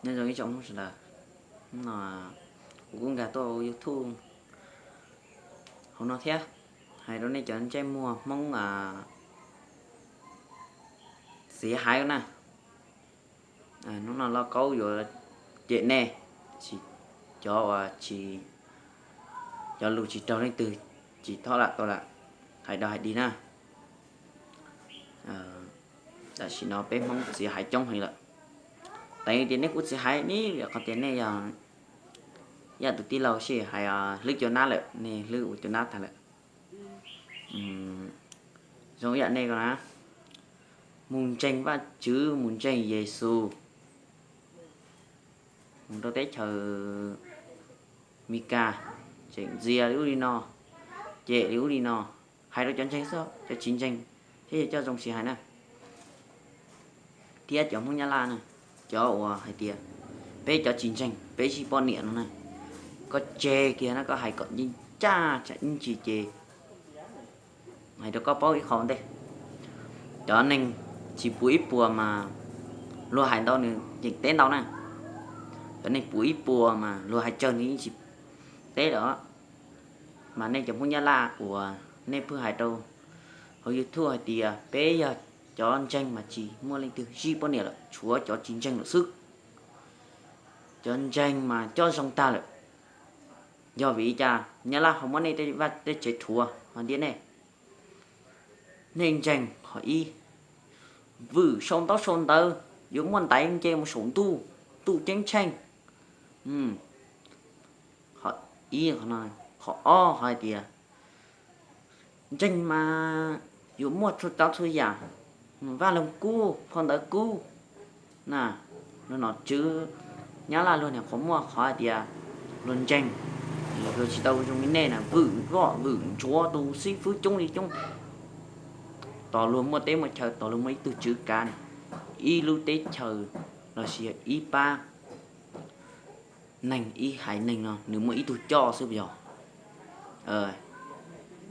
Nyob zoo ib tsoom Hmoob sawv daws, hnub no kuv kuj nkag tuaj YouTube hauv no thiab, hais rau nej cov ntsej muag Hmoob txiv haiv na. Hnub no Lauj Kaub yuav cem nej, cov uas tsis, cov lus tsis raug leej twg, tsis txhob lam tau lam hais dog hais dig na. Tam sim no peb Hmoob txiv haiv coob heev lawm. Teev tias nej kuj txiv haiv ne, vim qhov tias nej yog ib yam tus tij laug sij hais hlwb cua nab lawm, nej hlwb ua cua nab tag lawm. Zoo ib yam nej ko na, mus ntseeg Vajtswv, mus ntseeg Yexus, mus rau teb chaws Meskas, tseem ntxias li ub li no, cem li ub li no, hais rau cov ntseeg xwb, cov tsis ntseeg thiab yog coj zoo tsis hais na. Thiab cov Hmoob Nyab Laj na, cov uas hais tias peb cov tsis ntseeg peb zij poj niam no na, koj tseg kiag na, koj hais kom ncaj tsam ib ntsis ces hais rau koj paub ib qho ua ntej. Cov neeg tsis puv ib puas mas luag hais ntau nws yeem teb ntau na. Cov neeg puv ib puas mas luag hais tsawg nws yeej tsis teb lawm. Mas nej cov Hmoob Nyab Laj uas nej pheej hais rau hauv YouTube hais tias peb yog cov ntseeg mas tsis muaj leej twg zij poj niam lawm, tshuav cov tsis ntseeg lawm xwb. Cov ntseeg mas coj zoo tag lawm. Yog vim li cas Nyab Laj ho muab nej tej vaj tej tsev rhuav ho ntiab nej? Nej ntseeg qhov ib, vwm sau ntaub sau ntawv, yuav muaj ntaiv nce mus saum ntuj, ntuj ceeb tsheej. Qhov ib, qhov ob hais tias ntseeg mas yuav muaj txhua tsav txhua yam, vaj loog kub, phau ntawv kub na. Luag nom tswv Nyab Laj luag niam qhuav muaj qhov hais tias luag ntseeg, luag tsis tau zoo li nej na, vwm voj vwm ntsuav tus xib fwb coob li coob. Tos luag muaj teb muaj chaw, tos luag muaj ib tug tswv kav, ib lub teb chaws lossis ib pab neeg ib haiv neeg no nws muaj ib tug coj xwb puas yog?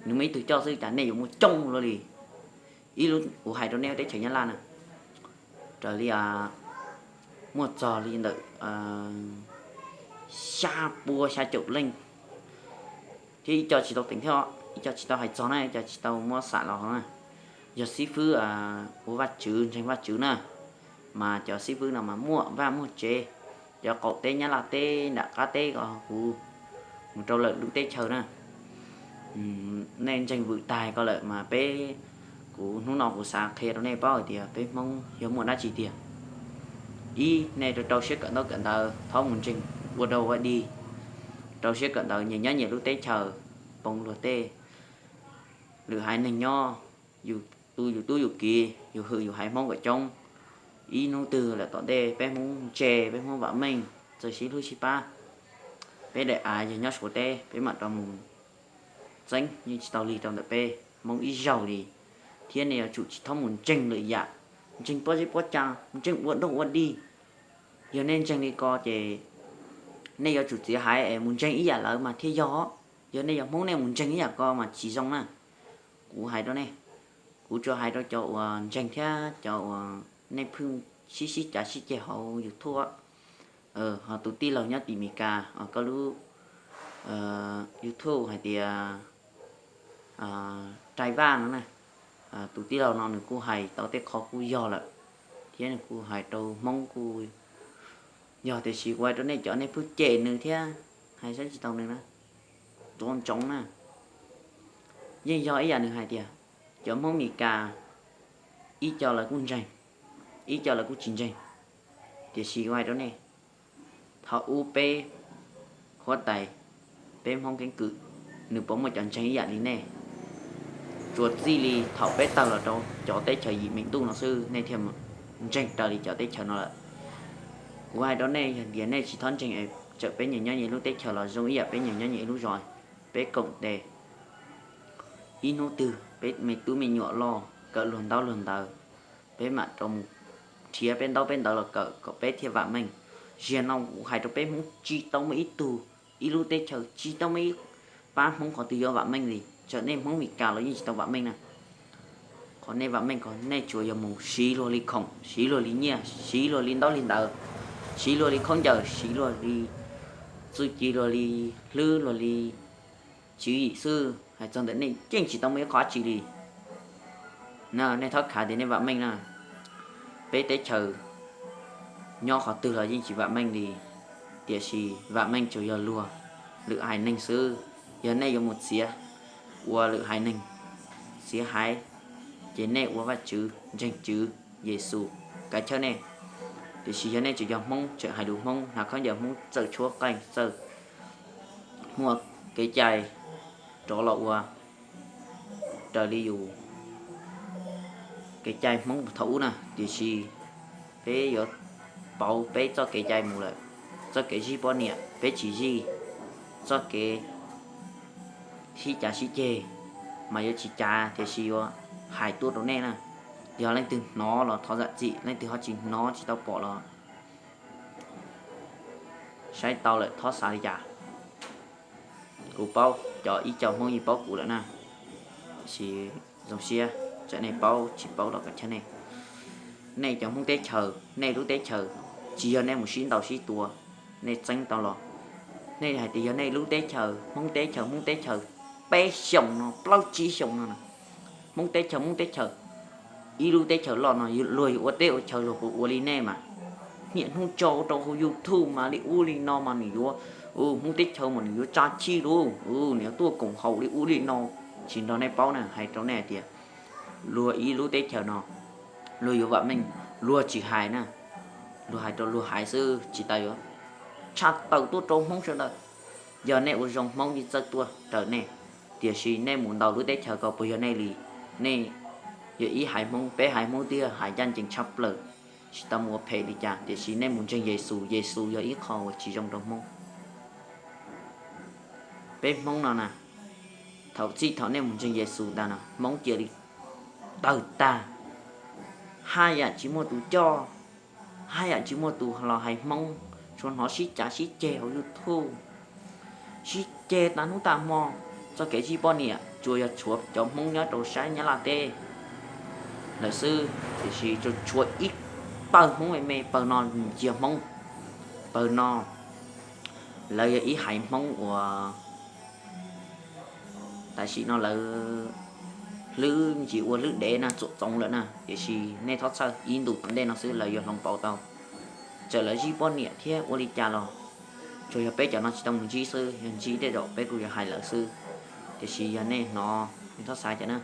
Nws muaj ib tug coj xwb cas nej yuav muaj coob luaj li? Ib lub kuv hais rau nej teb chaws Nyab Laj na, raws li muaj txog li ntawm xya pua xya caum leej, thiab ib co tsis tau teem thiab, ib co tsis tau hais txog na, ib co tsis tau muab xam los na. Yog xib fwb ua Vajtswv, ntseeg Vajtswv na, mas cov xib fwb no mas muaj vaj muaj tsev, cov qaum teb Nyab Laj teb nram qab teb ko kuv mus rau lawm lub teb chaws na. Nej ntseeg vwm taig ko lawm mas peb, kuv hnub no kuv xav qhia rau nej paub hais tias peb Hmoob yog muaj dab tsi tiag. Ib, nej rau rau siab kawm ntaub kawm ntawv, txhob mus ntseeg ua dog ua dig, rau siab kawm ntawv, nyias nyob nyias lub teb chaws, poob luag tej lwm haiv neeg nyob, yus tu yus tub yus kiv, yus hwm yus haiv Hmoob kom coob. Ib hnub twg lawm tom ntej peb Hmoob ntse, peb Hmoob vam meej, txawj sib hlub sib pab, peb daim av yog nyob Suav teb, peb mam rov mus txeeb, yeej tsis tau lig rau ntawm peb Hmoob ib zaug li. Thiab nej yuav tsum tsis txhob mus ntseeg lwm yam, ntseeg pob zeb pob tsav, ntseeg ua dog ua dig. Yog nej ntseeg li ko ces nej yuav tsum txiav haiv es mus ntseeg ib yam lawv mas thiaj yog. Yog nej yog Hmoob nej mus ntseeg ib yam ko mas tsis zoo na. Kuv hais rau nej, kuv tsuas hais rau cov uas ntseeg thiab cov uas nej pheej sib sib cav sib ceg hauv YouTube, ho tus tij laug nyob tim Meskas, koj lub YouTube hais tias Rai Vaj no na, tus tij laug no nws kuj hais tau tej qho kuj yog lawm, thiab nws kuj hais rau Hmoob kuj yog, tiam sis kuv hais rau nej cov nej pheej cem nws thiab hais saib tsis taus nws na, tua ntsoov na. Yeej yog ib yam nws hais tias cov Hmoob Meskas ib co lawv kuj ntseeg, ib co lawv kuj tsis ntseeg, tiam sis kuv hais rau nej, thaum ub peb huab tais, peb Hmoob keeb kwm, nws puas muaj cov ntseeg ib yam li nej? Tsuas txij li thaum peb tawg los rau cov teb chaws yim meem ntuj no xwb nej thiaj ntseeg raws li cov teb chaws no lawm. Kuv hais rau nej yog tias nej tsis txhob ntseeg, txawm peb nyias nyob nyias lub teb chaws los zoo ib yam peb nyias nyob nyias lub zos, peb koom tes, ib hnub twg peb me tub me nyuam loj kawm luag ntaub luag ntawv, peb mam rov mus nrhiav peb ntaub peb ntawv los kawm kom peb thiaj vam meej. Ziag no kuv hais rau peb Hmoob tsis tau muaj ib tug, ib lub teb chaws tsis tau muaj ib pab Hmoob qhov twg yuav vam meej li, txawm nej Hmoob Meskas los yeej tsis tau vam meej na. Qhov nej vam meej ko nej tsuas yog mus siv luag li khoom, siv luag li nyiaj, siv luag li ntaub li ntawv, Siv luag li khaub ncaws, siv luag li txuj ci, luag li hlwb, luag li tswv yim xwb, hais txog ntawm nej yeej tsis tau muaj ib qho dab tsi li. Nej txhob khav tias nej vam meej na. Peb teb chaws nyob qhov twg los yeej tsis vam meej li, tiam sis vam meej tsuas yog luag lwm haiv neeg xwb. Yog nej yuav mus txiav ua lwm haiv neeg, txiav haiv, ces nej ua Vajtswv, ntseeg Tswv Yexus kav chawj nej. Tiam sis yog nej tseem yog Hmoob, tseem hais lus Hmoob, hnav khaub ncaws Hmoob, txawj tshuab qeej, txawj muaj kev cai rov los ua raws li yus kev cai Hmoob thaum ub na, tiam sis peb yuav pauv peb txoj kev cai mus lawm. Txoj kev zij poj niam peb tsis zij, txoj kev sib cav sib ceg mas yuav tsis cav, tiam sis yuav hais tuaj rau nej na. Yog leej twg hnov los thov zam txim, leej twg ho tsis hnov tsis tau pom los saib tau lawm thov xav li cas. Kuv paub cov ib co Hmoob yeej paub kuv lawm na, tiam sis zoo siab txawm nej paub tsis paub los kav chawj nej. Nej cov Hmoob teb chaws, nej lub teb chaws, tsis yog nej mus sib ntaus sib tua, nej txeeb tau los. Nej hais tias yog nej lub teb chaws, Hmoob teb chaws, Hmoob teb chaws, peb xyoos no plaub tsib xyoos no na, Hmoob teb chaws, Hmoob teb chaws, ib lub teb chaws loj no luag yuav ua teb ua chaw luag puas ua li nej mas? Niaj hnub tso rau hauv YouTube mas li ub li no mas nws yuav, Hmoob teb chaws mas nws yuav tsa chij lauj, nws yuav tuaj koom haum li ub li no. Tsis nrog nej paub na, hais rau nej hais tias luag ib lub teb chaws no luag yuav vam meej, luag tsis hais na, luag hais rau luag hais xwb, tsis tas yuav tshaj tawm tuaj rau Hmoob sawv daws. Yog nej ua zoo Hmoob yeej txawj tuaj raws nej, tiam sis nej mus ntaus lub teb chaws ko puas yog nej li? Nej yog ib haiv Hmoob, peb haiv Hmoob twb yog haiv ncaj ncees tshaj plaws, tsis tau mus ua phem li cas, tiam sis nej mus ntseeg Yexus, Yexus yog ib qho uas tsis zoo rau Hmoob. Peb Hmoob no na, thaum txij thaum nej mus ntseeg Yexus ntag no Hmoob cia li tawg tag, haj yam tsis muaj tus coj, haj yam tsis muaj tus los hais Hmoob, tsuas hnov sib cav sib ceg hauv YouTube, sib ceg tas hnub tas hmo. Txoj kev zij poj niam tsuas yog tshuav cov Hmoob nyob rau sab Nyab Laj teb lawm xwb, tiam sis tsuas tshuav ib pawg Hmoob me me, pawg no cia Hmoob, pawg no lawv yog ib haiv Hmoob uas tam sim no lawv hlwb ntsis ua hlwb dev na, txuam txoov lawm na, tiam sis nej txhob txhawj, ib ntus tom ntej no xwb lawv yuav hloov pauv tau. Txawm lawv zij poj niam thiab ua li cas los tsuas yog peb cov no tsis tau mus ntsib xwb, yog ntsib tej zaum peb kuj yuav hais lawv xwb, tiam sis yog nej hnov nej txhob xav cas na.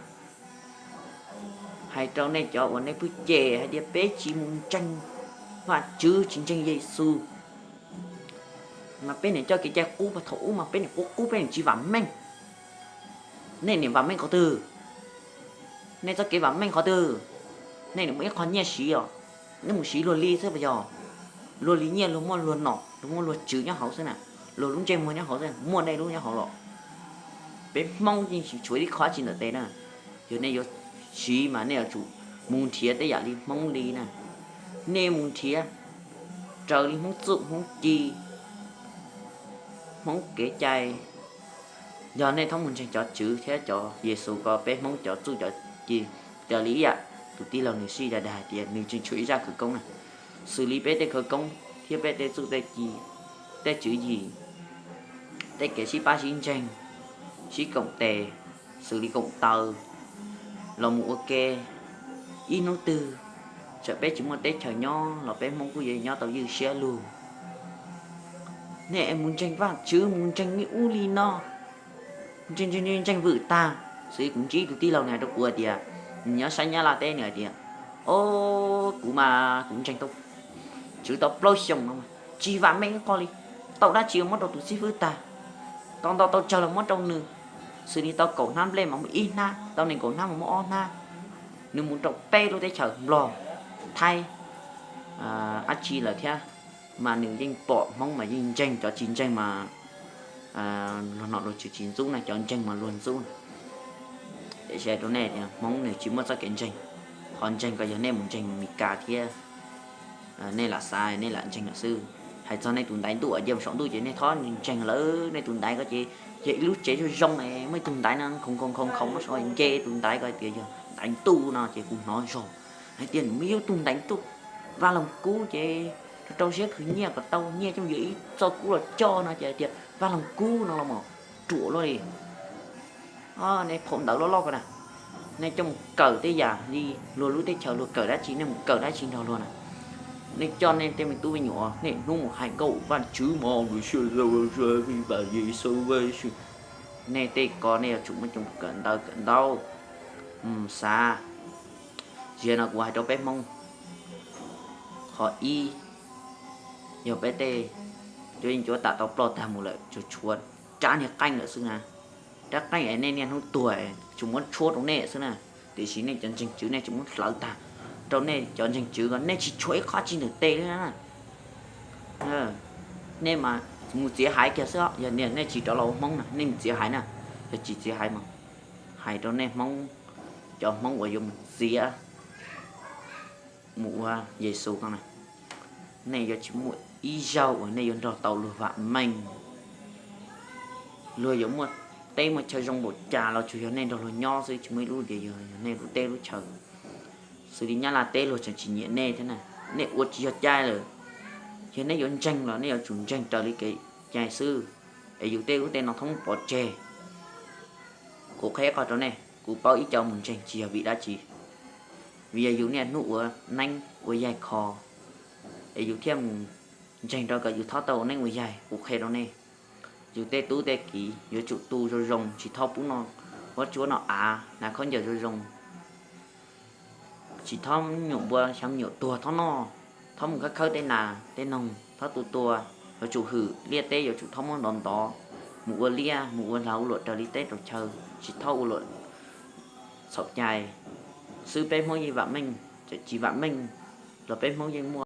Hais rau nej cov uas nej pheej cem hais tias peb tsis mus ntseeg Vajtswv, tsis ntseeg Yexus, mas peb niam coj kev cai qub, thaum ub mas peb niam qub qub, peb niam tsis vam meej. Nej niam vam meej qhov twg? Nej txoj kev vam meej qhov twg? Nej niam muaj ib qho nyiaj siv os, nej mus siv luag li xwb puas yog? Luag li nyiaj luag muaj luag nom, luag muaj luag tswv nyob hauv xwb na, luag lub ntsej muag nyob hauv xwb, muaj nej lub nyob hauv los? Peb Hmoob yeej tsis tshuav ib qho tsis ntawm tes na. Yog nej yuav siv mas nej yuav tsum mus nrhiav tej yam li Hmoob li na. Nej mus nrhiav raws li Hmoob txuj Hmoob ci, Hmoob kev cai. Yog nej txhob mus ntseeg cov tswv thiab cov Yexus ko, peb Hmoob cov txuj cov ci raws li ib yam tus tij laug nws sib dag dag hais tias nws tseem tshuav ib zaj khawv koob na, xws li peb tej khawv koob thiab peb tej txuj tej ci, tej tswv yim, tej kev sib pab sib ntseeg, sib koom tes, xws li koom taw los mus ua ke. Ib hnub twg txawm peb tsis muaj teb chaws nyob los peb Hmoob kuj yuav nyob tau ywj siab lug. Nej mus ntseeg Vajtswv, mus ntseeg li ub li no, ntseeg ntseeg ntseeg vwm tag. Xws li kuv ntsib tus tij laug nws hais rau kuv hais tias nws nyob sab Nyab Laj teb, nws hais tias, o, kuv mas kuv ntseeg tau tswv tau plaub xyoos no mas tsis vam meej ib qho li, tau dab tsi muab rau tus xib fwb tag, tau ntau tau tsawg los muab rau nws, xws li tau kaum hnab nplej mas muab ib hnab, tau nees nkaum hnab mas muab ob hnab. Nws mus rau peb lub teb chaws Nplog, Thaib, dab tsi lawm thiab, mas nws yeej pom Hmoob mas yeej ntseeg, cov tsis ntseeg mas luag nom luag tswv tsis ntxub na, cov ntseeg mas luag ntxub. Tiam sis rau nej tias Hmoob nws tsis muaj txoj kev ntseeg, qhov ntseeg ko yog nej mus ntseeg Meskas thiab nej lam xav nej lam ntseeg lawm xwb. Hais txog nej tus ntaiv ntuj uas cia saum ntuj ces nej txhob ntseeg lawm, nej tus ntaiv ko ces yog ib lub tsev zoo zoo, muaj ib tug ntaiv no khoo khoo khoo khoo muab saum nce tus ntaiv ko tias yog ntaiv ntuj no ces kuv hnov zog hais tias nws muaj ib tug ntaiv ntuj, Vaj Loog Kub ces rau siab khwv nyiaj kom tau nyiaj coj mus yuav ib txoj kub los coj no ces hais tias Vaj Loog Kub no los mas ruam luaj li. Nej phaum ntawv loj loj ko na, nej coj mus kawm tej yam li luag lub teb chaws luag kawm dab tsi nej mus kawm dab tsi nrog luag na. Nej coj nej tej me tub me nyuam nej hnub mus hais nkauj Vaj Tswv mos, Yexus, nej tej ko nej yuav tsum muaj cov kawm ntawv kawm ntaub mus xav. Ziag no kuv hais rau peb Hmoob, qhov ib, yog peb tej cuab yeej cuab tam tau ploj tag mus lawm tsuas tshuav rab niag qeej lawm xwb na. Rab qeej es nej niaj hnub tuag tsuas muab tshuab rau nej xwb na. Tiam sis nej cov ntseeg tswv nej tsuas muab hlawv tag rau nej cov ntseeg tswv ko nej tsis tshuav ib qho tsis ntawm tes li na. Nej mas mus txiav haiv kiag xwb, yog nej tsis rov los ua Hmoob na nej mus txiav haiv na. Yog tsis txiav haiv mas hais rau nej Hmoob, cov Hmoob uas yuav mus txiav mus ua Yexus ko na, nej yuav tsis muaj ib zaug uas nej yuav nrog tau luag vam meej. Luag yuav muaj teb muaj chaw zoo npaum cas los tsuas yog nej nrog luag nyob xwb, tsis muaj ib lub tias yog nej lub teb lub chaw. Xws li Nyab Laj teb luag tseem tsis nyiam nej thiab na. Nej ua tsis yog cai lawm. Yog nej yuav ntseeg los nej yuav tsum ntseeg raws li kev cai xwb, es yus tej lub tej no txhob pov tseg. Kuv qhia qhov rau nej, kuv paub ib co mus ntseeg tsis yog vim dab tsi, vim yog yus niaj hnub ua neeb ua yaig kho, es yus thiaj mus ntseeg rau kom yus txhob tau ua neeb ua yaig. Kuv qhia rau nej, yus tej tub tej kiv yuav tsum tu zoo zoo, tsis txhob pub noj huab tsuab noj av, hnav khaub ncaws zoo zoo, tsis txhob nyuam npua xyaw nyuam tuag txhob noj, txhob mus khawb khawb tej nas tej noog txhob tu tua, yuav tsum hwm liaj teb yuav tsum txhob muab ntov ntov, mus ua liaj mus ua lag ua luam raws li teb rau chaw, tsis txhob ua luam txhaum cai xwb peb Hmoob yeej vam meej, tsis vam meej los peb Hmoob yeej muaj